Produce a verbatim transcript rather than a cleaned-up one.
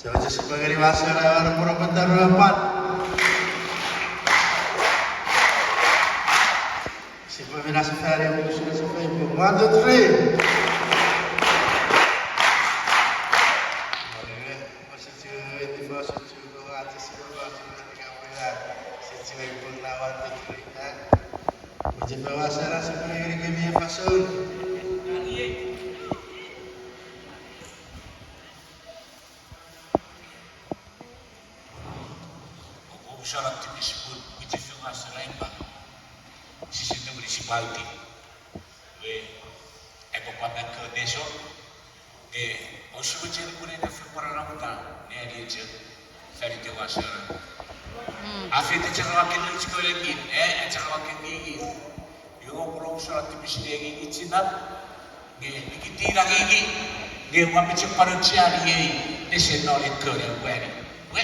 Sipwe chok sipwe ngeni wasona ewe repwe pwan taropwe. Sipwe mina sefani pwe usun sefani pwe one, two, three. Ewe, pwe sichiwe eti fo sichiwe pwe wache siwe wache pwe nika pwe ina. Sichiwe pwe na one, two, three, eh? Pwe chok pwe wasona sipwe ngeni kemi fansoun. Ousona tipis pun mwichefen wasona imwan. Sise tongeni sipwe auti. Iwe, epwe pwan ekkewe nesor. Nge, ousipwe cheni pun ena fen pwaranamuta, ne ani eche, faniten wasona. A feito chok waken chok nengin, eh, a chok waken nengin. Iwe oupwe ousona tipis ne nengin chinap, nge nikiti na nengin, nge ua meche pwan aucheani ei nesen non ekkewe ne wani. We.